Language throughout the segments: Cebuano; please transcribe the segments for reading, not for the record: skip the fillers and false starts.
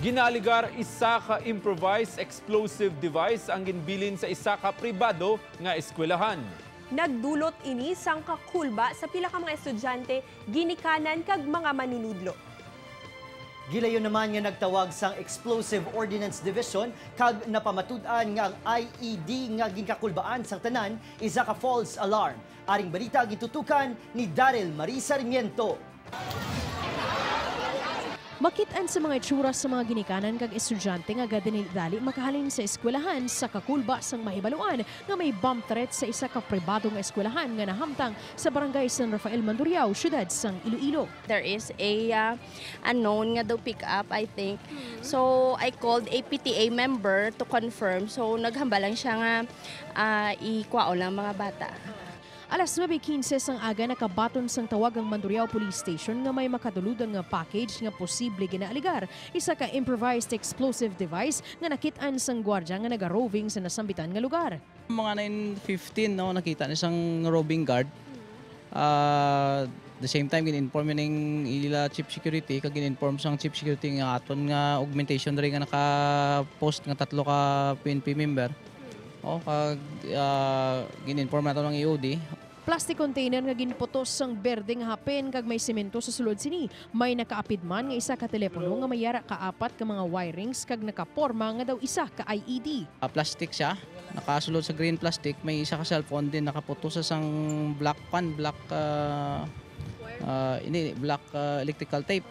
Ginaaligar isa ka improvised explosive device ang ginbilin sa isa ka pribado nga eskwelahan. Nagdulot ini sang kakulba sa pila ka mga estudyante, ginikanan kag mga manunudlo. Gilayon naman nga nagtawag sang Explosive Ordnance Division kag napamatud-an nga ang IED nga ginkakulbaan sang tanan isa ka false alarm. Aring balita gitutukan ni Daryl Marie Sarmiento. Makitaan sa mga itsura sa mga ginikanan kag estudyante nga gadali makahalin sa eskwelahan sa kakulba sang mahibaluan nga may bomb threat sa isa ka pribado nga eskwelahan nga nahamtang sa Barangay San Rafael, Mandurriao, syudad sang Iloilo. There is a unknown nga daw pick up, I think. So, I called a PTA member to confirm. So, naghambal lang siya nga ikuwao lang mga bata. Alas 9:15 sang aga, nakabaton sang tawag ang Mandurriao Police Station nga may makaduludan nga package nga posible ginaaligar isa ka improvised explosive device nga nakit-an sang gwardya nga naga-roving sa nasambitan nga lugar. Mga 9:15, no, nakita ni isang roving guard. The same time, gin-inform yun ng ila chief security kag gin-inform sang chief security nga aton nga augmentation diri nga naka-post nga tatlo ka PNP member. Oh, kag gin-inform nato ng EOD. Plastic container nga ginputos sang berde nga hapin kag may semento sa sulod sini. May nakaapid man nga isa ka telepono nga mayara ka apat ka mga wirings kag nakaporma nga daw isa ka IED. Plastic siya, nakasulod sa green plastic, may isa ka cellphone din nakaputos sa sang black pan, black ini black electrical tape.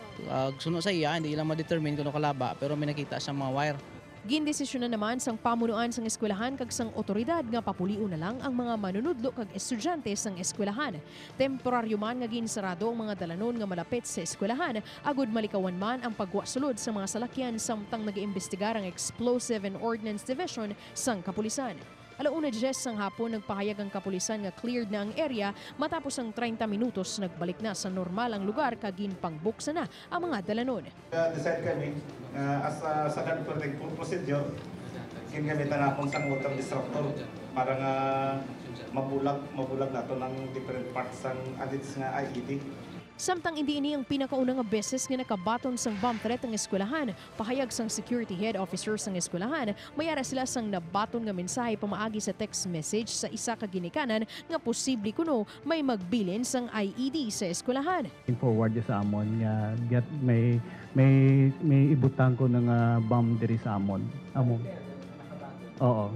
Suno sa iya, hindi lang ma-determine kung ano kalaba, pero may nakita sa mga wire. Gindesisyon na naman sang pamunuan sang eskwelahan kag sang otoridad nga papulion na lang ang mga manunudlo kag estudyante sang eskwelahan. Temporaryo man nga ginsarado ang mga dalanon nga malapit sa eskwelahan agud malikawan man ang pagwasulod sa mga salakyan samtang nag-iimbestigar ang Explosive and Ordnance Division sang kapulisan. 1:10 sang hapon, nagpahayag ang kapulisan nga cleared na ang area matapos ang 30 minutos, nagbalik na sa normal ang lugar kag ginpangbuksan na ang mga dalanon. Decide kami as a second protective procedure, gingamitan naton sang water disruptor para nga mabulag mabulag nato ng different parts sang alleged nga IED. Samtang hindi ini ang pinakauna nga beses nga nakabaton sang bomb threat ang eskwelahan, pahayag sang security head officer sang eskwelahan, mayara sila sang nabaton nga mensahe pamaagi sa text message sa isa ka ginikanan nga posible kuno may magbilin sang IED sa eskwelahan. Forward sa amon nga get may ibutang ko ng bomb diri sa amon. Amon. Oo.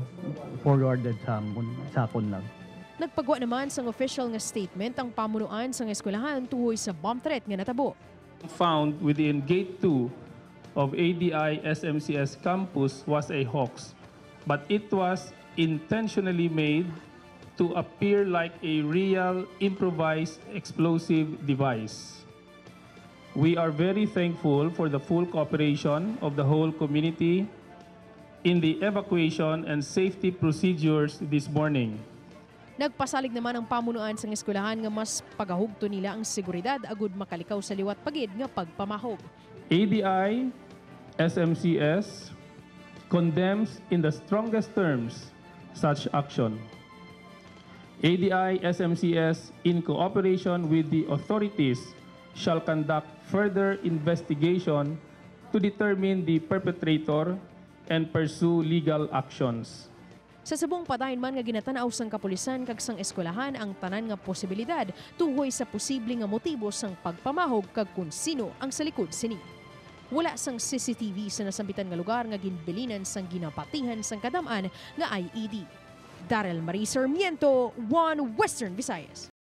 Forwarded sa amon, sa akon lang. Nagpagwa naman sang official nga statement ang pamunuan sang eskwelahan tuhoy sa bomb threat nga natabo. Found within Gate 2 of ADI SMCS campus was a hoax, but it was intentionally made to appear like a real improvised explosive device. We are very thankful for the full cooperation of the whole community in the evacuation and safety procedures this morning. Nagpasalig naman ang pamunuan sang eskwelahan nga mas pagahugto nila ang seguridad agud makalikaw sa liwat pagid nga pagpamahog. ADI SMCS condemns in the strongest terms such action. ADI SMCS, in cooperation with the authorities, shall conduct further investigation to determine the perpetrator and pursue legal actions. Sa subong, padayon man nga ginatanaw sang kapulisan kag sang eskwelahan ang tanan nga posibilidad tuhoy sa posible nga motibo sang pagpamahog kag kung sino ang sa likod sini. Wala sang CCTV sa nasambitan nga lugar nga ginbilinan sang ginapatihan sang kadaman nga IED. Daryl Marie Sarmiento, One Western Visayas.